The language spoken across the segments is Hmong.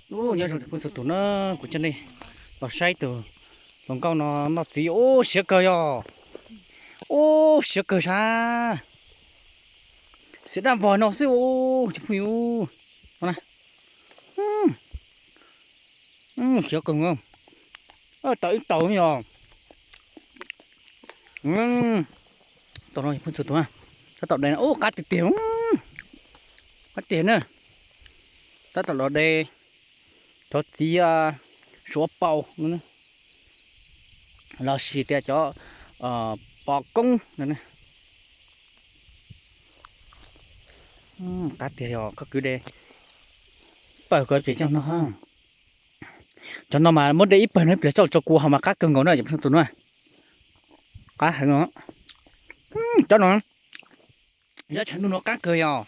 Ub, nyob zoo cov phooj ywg txhua tus na, kuv coj nej los saib tus hluas nkauj no noj txiv. Ub, siav kawg yog. Ub, siav kawg sab. Siav daj vog no xwb cov phooj ywg. Siav kawg. Tau ib taus yog. Tau no phooj ywg txhua tus, tab tom de, ub, qab tiag tiag, qab tiag na. Tab tom los de cov txiv suav paus los sis tias cov pos koob no. Qab tiag yog, koj kwv de pawg ko pem coj no. Cov no mas muab de ib pawg no ib pliag coj tso kuv haus mas qab kawg nkaus na cov phooj ywg txhua tus na. Qab heev os. Cov no, cov tshav ntuj no qab kawg yog.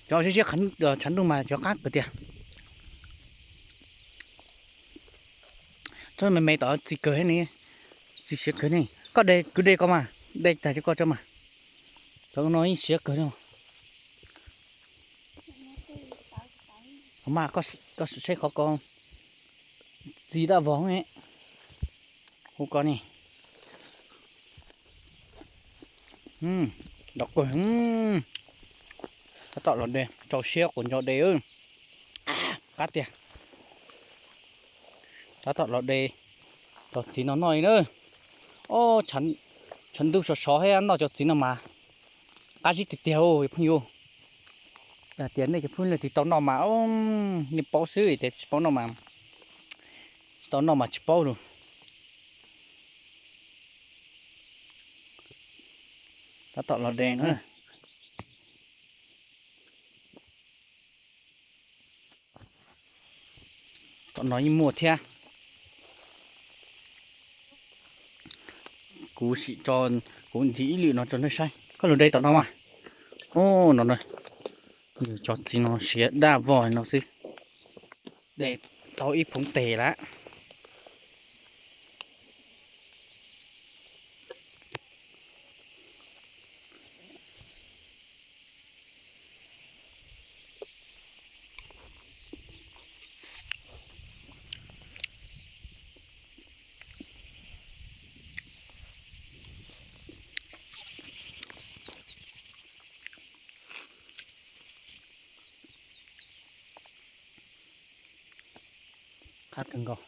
Cov siab siab tshav ntuj mas cov qab kawg tiag. Txhob me me tom txiv kawg thiab ne, txiv siav kawg ne. Koj de, kwv de ko mas, de tag rau koj tso mas. Cov no yeej siav kawg li. Qhov mas koj sim saib qhov ko, txiv daj vog hu ko ne. Dov kawg. Tab tom los de, rau siab quav nco de. Qab tiag. Tab tom los de cov txiv no noj li na. Ob, tshav ntuj sov sov thiab noj cov txiv no mas qab zib tiag tiag phooj ywg. Tias nej cov phooj ywg leej twg tau noj mas, nej paub xwb, tias tsis paub noj mas, tsis tau noj mas tsis paub lawm. Tab tom los de na. Tom no yeej muaj thiab. Kuv sim tso, kuv ntxiv ib lwm no tso nej saib. Koj los de tom no mas. Ub, no na, cov txiv no siav daj vog no xwb. De tau ib phoov tes lawm. Qab kawg nkaus.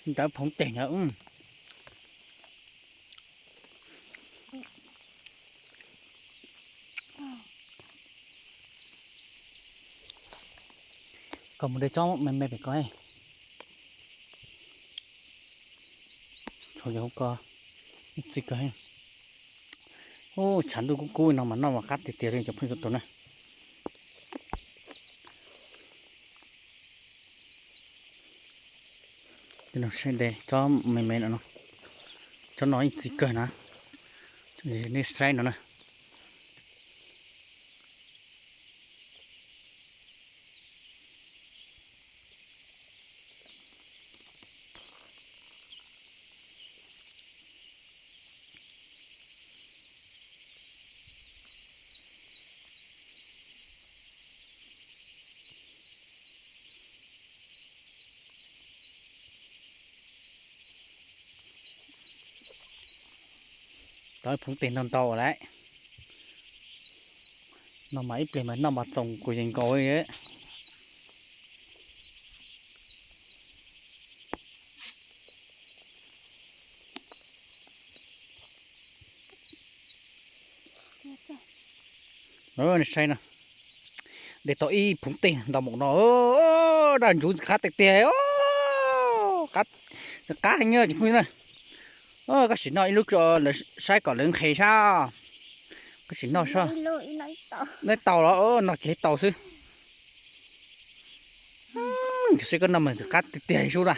Ntawd phoov tes ntawd. Koj mus de tsob me me pem ko. Tshuav yog hauv ko, txi kawg. Ub, tshav ntuj kub kub no mas noj mas qab tiag tiag li cov phooj ywg txhua tus na. Saib de tsob me me no, tsob no yeej txi kawg na. Nej saib no na. Tau phoov tes ntau ntau lawm. No mas ib pliag mas noj mas txoos kuv yees nkaus li. Nej saib no, de tau ib phoov tes ntau npaum no, daj ntsws ntxim qab tiag tiag, ntxim qab heev cov phooj ywg na. Koj sim noj ib lub tso lawv saib kom lawv nqhis sab. Koj sim noj sab. Nej tau los noj kiag tau xwb. Saib koj noj mas ntxim qab tiag tiag sub na.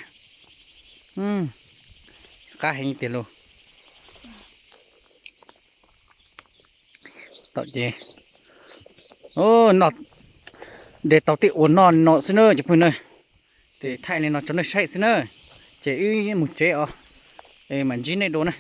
Qab heev tiag lauj. Tom ces, o, no de tau tej uas noj no xwb na cov phooj ywg na. Ces thaij li no tso nej saib xwb na. Ces wb mus tsev os, mam ntsib nej dua na.